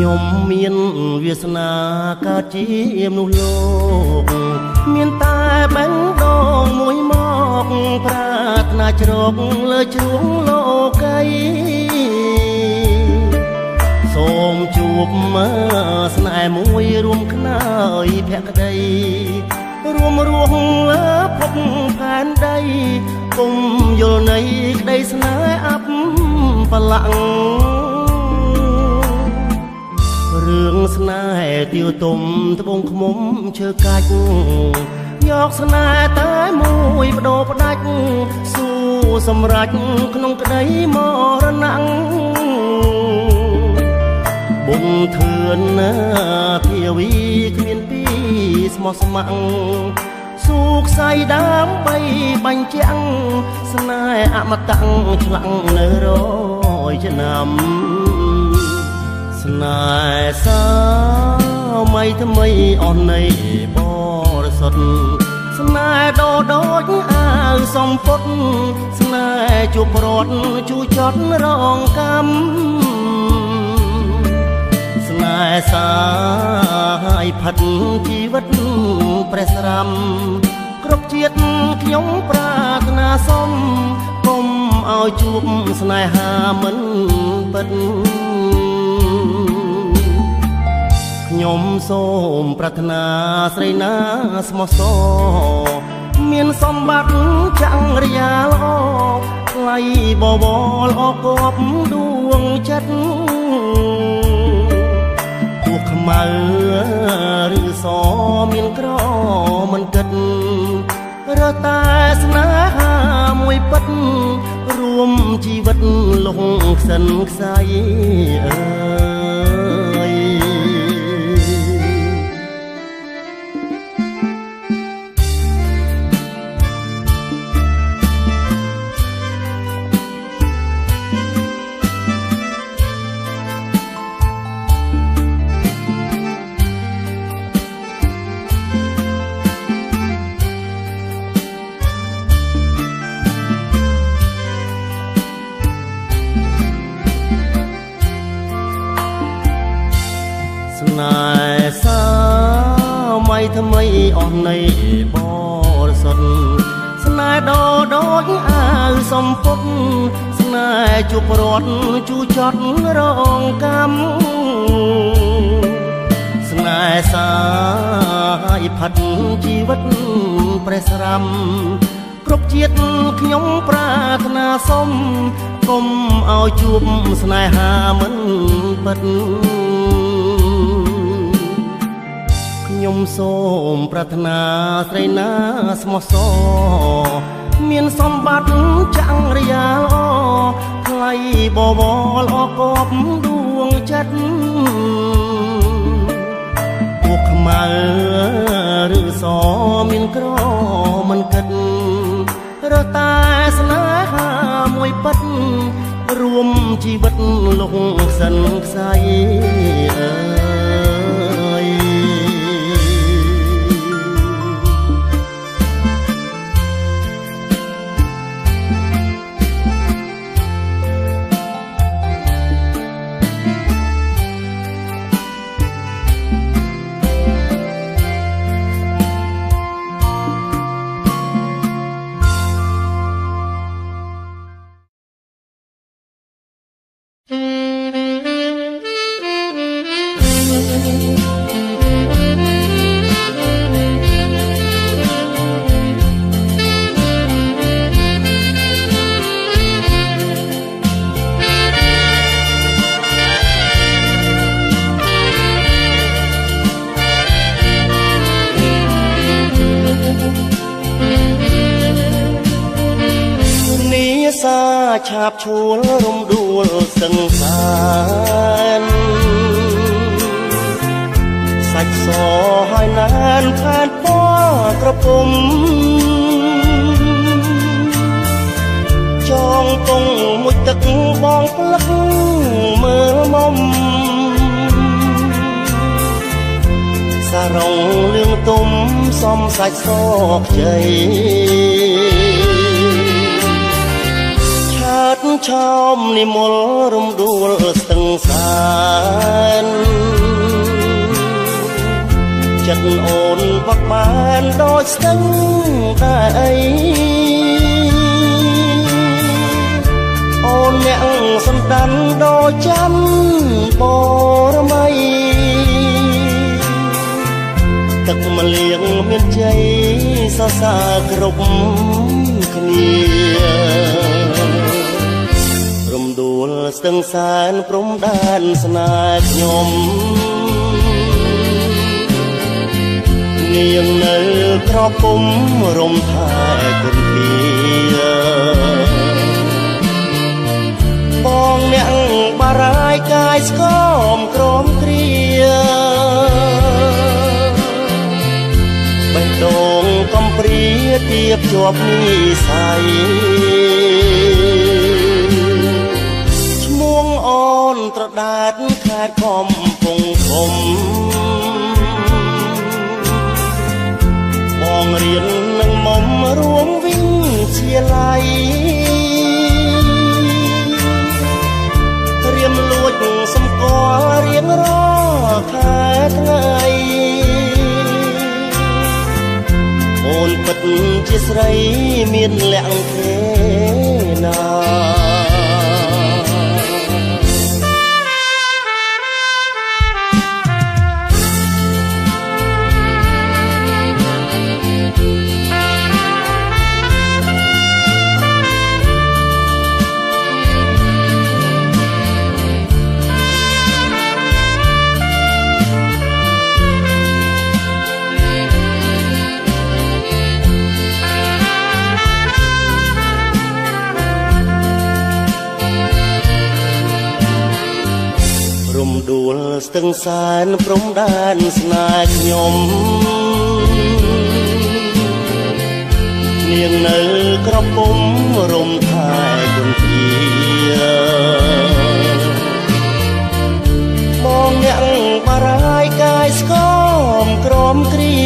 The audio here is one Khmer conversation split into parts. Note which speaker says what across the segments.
Speaker 1: ខ្ញុំមានវាសនាកើតជាមនុស្សលោកមានតែបេះដូងមួយមកប្រាថ្នាជ្រកលើជ្រុងលោកីសូមជួបមើស្នេហ៍មួយរួមខ្នើយភក្តីរួមរស់លើភពផែនដីគុំយល់នៃក្តីស្នេហ៍អាប់បលាំងរឿងស្នេហ៍ទាវទុំត្បូងឃ្មុំឈើកាច់យកស្នេហ៍តែមួយបដូរផ្ដាច់ស៊ូសម្រេចក្នុងក្តីមរណៈបុណ្យធឿនភាវីគ្មានពីស្មោះស្ម័គ្រស៊ូខ្សែដើម្បីបាញ់ជាងស្នេហ៍អមតៈឆ្លាក់នៅរយឆ្នាំស្នេហ៍សម័យថ្មីអស់នៃបរិសុទ្ធស្នេហ៍ដោដូចអាវសំពុតស្នេហ៍ជួបរត់ជួចត់រងកម្មស្នេហ៍សាយផិតជីវិតព្រះស្រាំគ្រប់ជាតិខ្ញុំប្រាថ្នាសុំគុំឲ្យជួបស្នេហាមិនពិតខ្ញុំសូមប្រាថ្នាស្រីណាស្មោះសរមានសម្បត្តិចង្រិយាល្អថ្លៃបវរល្អគប់ដួងចិត្តទោះខ្មៅឬសមានក្រមិនគិតរតែស្នេហាមួយពិតរួមជីវិតលងខ្សិនខ្សៃអើយស្នេហ៍សម័យថ្មីអស់នៃបរិសុទ្ធស្នេហ៍ដោដូចអាវសំពុតស្នេហ៍ជួបរត់ជួចត់រងកម្មស្នេហ៍សាយផិតជីវិតព្រះស្រាំគ្រប់ជាតិខ្ញុំប្រាថ្នាសុំគុំឲ្យជួបស្នេហាមិនពិតខ្ញុំសូមប្រាថ្នាស្រីណាស្មោះសរមានសម្បត្តិចង្រិយាល្អថ្លៃបវរល្អគប់ដួងចិត្តទោះខ្មៅឬសមានក្រមិនគិតរតែស្នេហាមួយពិតរួមជីវិតលងខ្សិនខ្សៃអើយឆាបឈួលរំដួលសឹងសានសាច់សហើយណែនផែនពណ៌ក្រពុំចងពងមួយទឹកបងផ្លឹកមើលមុំសារងលឿងទុំសំសាច់សខ្ចី ឆោមនិមលរំដួលស្ទឹងសែនចិត្តអូនបត់បែនដូចស្ទឹងតែអីអូនអ្នកសន្តានដូចច័ន្ទបរមីទឹកម្លៀងមានជ័យសរសើរគ្រប់គ្នារំដួលស្ទឹងសែនព្រំដែនស្នេហ៍ខ្ញុំនាងនៅក្រពុំរំថែគុណធាបងអ្នកបារាយកាយស្គមក្រមគ្រាបេះដូងកំព្រាទៀបជាប់និស័យឈ្មោះអូនត្រដែតខេត្តកំពង់ធំបងរៀននឹងមុំរួមវិញជាឡៃរៀមលួចសម្គាល់រៀងរាល់ខែថ្ងៃអូនពិតជាស្រីមានលក្ខទេណារំដួលស្ទឹងសែនព្រំដែនស្នេហ៍ខ្ញុំនាងនៅក្រពុំរំថែគុណធាបងអ្នកបារាយកាយស្គមក្រមគ្រា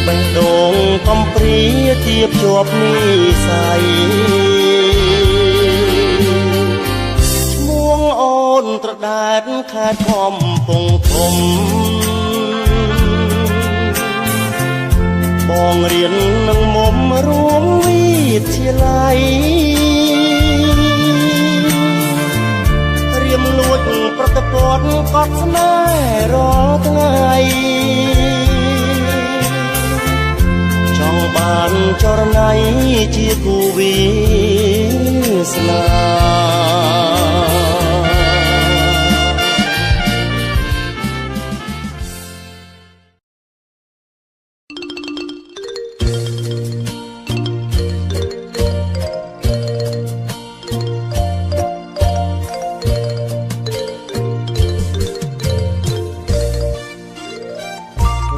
Speaker 1: បេះដូងកំព្រាទៀបជាប់និស័យអូនត្រដែតខេត្តកំពង់ធំបងរៀននឹងមុំរួមវិទ្យាល័យរៀមលួចប្រតិពត់កត់ស្នេហ៍រាល់ថ្ងៃចង់បានចរណៃជាគូវាសនា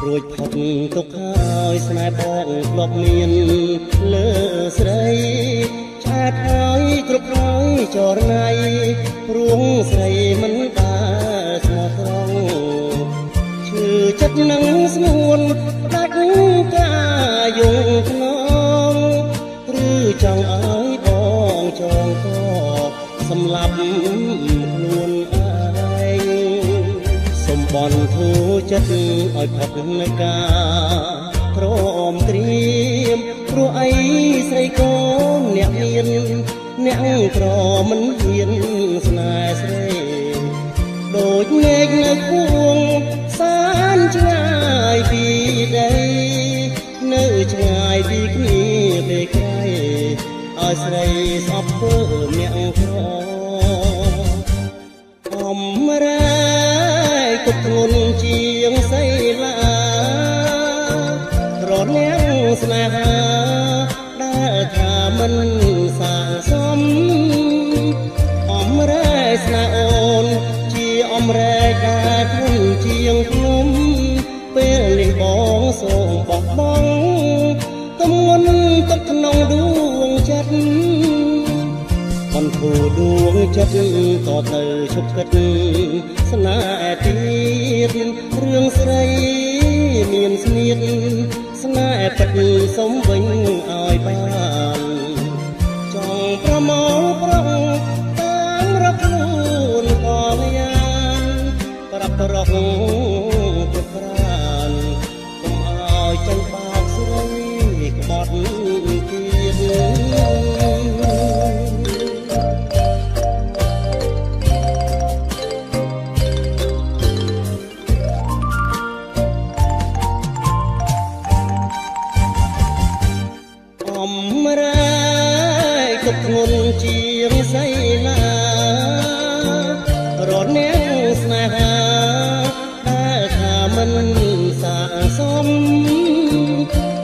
Speaker 1: រួចផុតទុកហើយស្នេហ៍បងធ្លាប់មានលើស្រីឆាតហើយគ្រប់ហើយចរណៃព្រោះស្រីមិនបានស្មោះត្រង់ឈឺចិត្តនឹងស្ងួនផ្ដាច់កាយងខ្នងឬចង់ឲ្យបងចងកសម្លាប់ខ្លួនឯងសូមបន់ធូរចិត្តឲ្យផុតនៅការព្រមត្រៀមព្រោះអីស្រីកូនអ្នកមានអ្នកក្រមិនហ៊ានស្នេហ៍ស្រីដូចមេឃនៅគួងសានឆ្ងាយពីដីនៅឆ្ងាយពីគ្នាពេលក្រៃឲ្យស្រីស្អប់ធ្វើអ្នកក្រអំរែកទុកធ្ងន់ជាងសីលារនាងស្នេហាដែលថាមិនសាងសំអំរែស្នេហ៍អូនជាអំរែដែលធ្ងន់ជាងភ្នំពេលនេះបងសូមបោះបង់ទម្ងន់ទុកក្នុងដួងចិត្តបន្ធូរដួងចិត្តតទៅឈប់គិតស្នេហ៍ទៀតរឿងស្រីមានស្នៀតស្នេ ពិតសុំវិញឲ្យបានចង់ប្រមោប្រងតាមរកខ្លួនកល្យានប្រាប់ប្រងគ្រប់ប្រានកុំឲ្យចាញ់បោកស្រីក្បត់ទៀតធ្ងន់ជាងសីលារត់នាងស្នេហាដែលថាមិនសាសម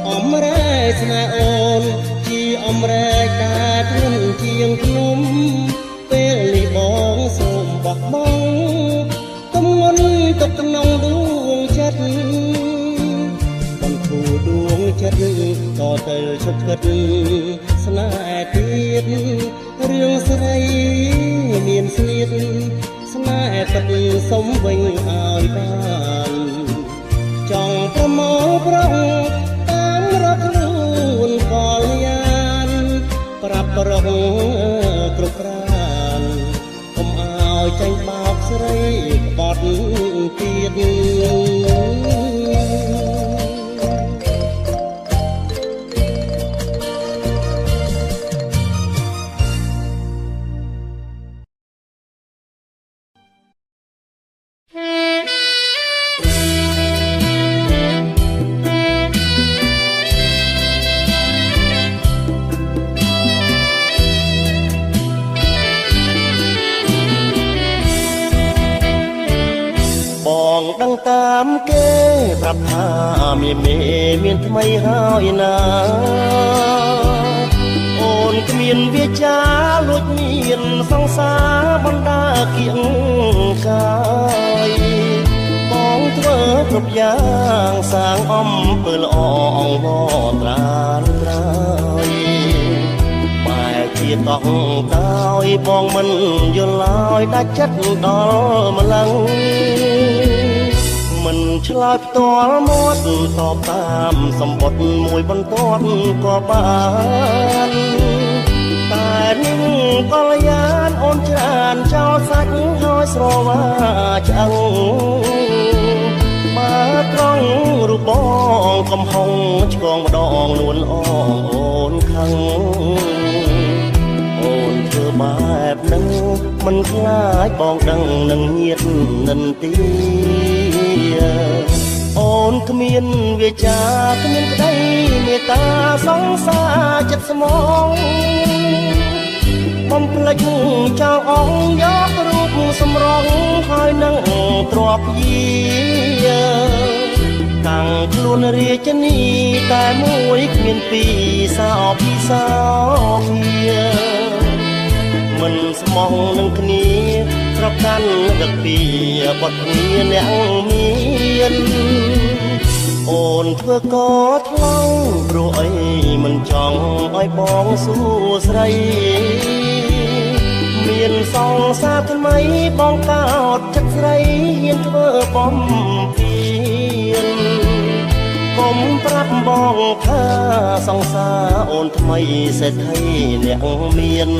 Speaker 1: អមរែស្នេហ៍អូនជាអមរែតែធ្ងន់ជាងភ្នំពេលនេះបងសូមបោះបង់ទម្ងន់ទុកក្នុងដួងចិត្តបន្ធូរដួងចិត្តតទៅឈប់គិតស្នេហ៍ទៀតរឿងស្រីមានស្នៀតស្នេហ៍ពិតសុំវិញឲ្យបានចង់ប្រមោប្រងតាមរកខ្លួនកល្យានប្រាប់ប្រងគ្រប់ប្រានកុំឲ្យចាញ់បោកស្រីក្បត់ទៀតតាមគេប្រាប់ថាមានមេមានថ្មីហើយណាអូនគ្មានវាចាលួចមានសង្សារបណ្ដាគៀងកាយបងធ្វើគ្រប់យ៉ាងសាងអំពើល្អអង្វរត្រានត្រើយបែជាតោះតើយបងមិនយល់ឡើយដាច់ចិត្តដល់ម្លឹងមិនឆ្លើយផ្ទាល់មាត់តបតាមសម្បត្តិមួយបន្ទាត់ក៏បានតែនឹងកល្យានអូនច្រានចោលសាច់ហើយស្រវាឆ្អឹងបើត្រង់រូបបងកំហុងឆ្កងម្ដងនួនអងអូនខឹងអូនធ្វើបែបនឹងមិនខ្លាចបងដឹងនឹងញាតនិន្ទាអូនគ្មានវាចាគ្មានក្តីមេត្តាសង្សារចិត្តស្មងបំភ្លេចចោលអងយករូបសម្រងហើយនឹងទ្របយាតាំងខ្លួនរាជនីតែមួយគ្មានពីរសោពីសោភាមិនស្មងនឹងគ្នាប្រកាន់រកពីបត់គ្នាអ្នកមានអូនធ្វើក៏ថ្លង់ព្រោះអីមិនចង់ឲ្យបងសួស្រីមានសង្សារថ្មីបងកោតចិត្តស្រីហ៊ានធ្វើបំពេញ កុំប្រាប់បងថាសង្សារអូនថ្មីសេដ្ឋីអ្នកមាន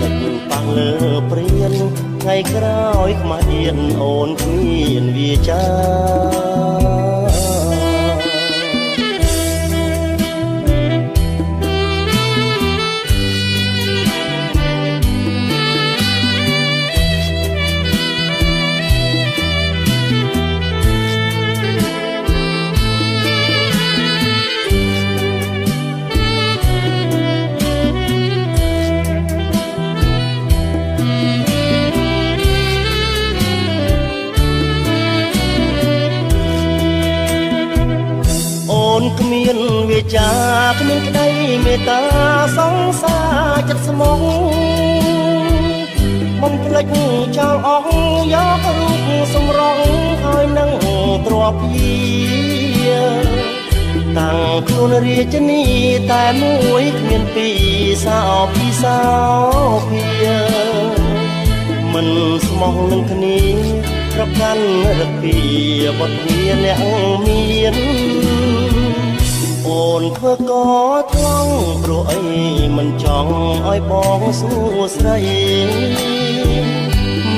Speaker 1: ទឹកប៉ះលើព្រានថ្ងៃក្រោយខ្មាស់អៀនអូនគ្មានវាចាគ្មានវាចាគ្មានក្តីមេត្តាសង្សារចិត្តស្មងបំភ្លេចចោលអស់យករូបសម្រងហើយនឹងទ្រព្យយាតាំងខ្លួនរាជនីតែមួយគ្មានពីរសោពីសោភាមិនស្មោះនឹងគ្នាប្រកាន់រកពីបត់គ្នាអ្នកមាន អូនធ្វើកថ្លង់ព្រោះអីមិនចង់ឲ្យបងសួស្រី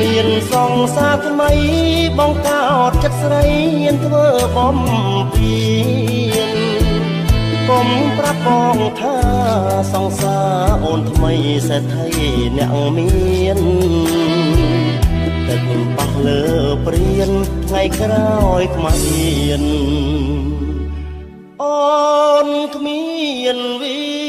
Speaker 1: មានសង្សារថ្មី បងកោតចិត្តស្រីហ៊ានធ្វើបំពេញ កុំប្រាប់បងថាសង្សារអូនថ្មីសេដ្ឋីអ្នកមាន ទឹកប៉ះលើព្រានថ្ងៃក្រោយខ្មាស់អៀន អូនគ្មានវា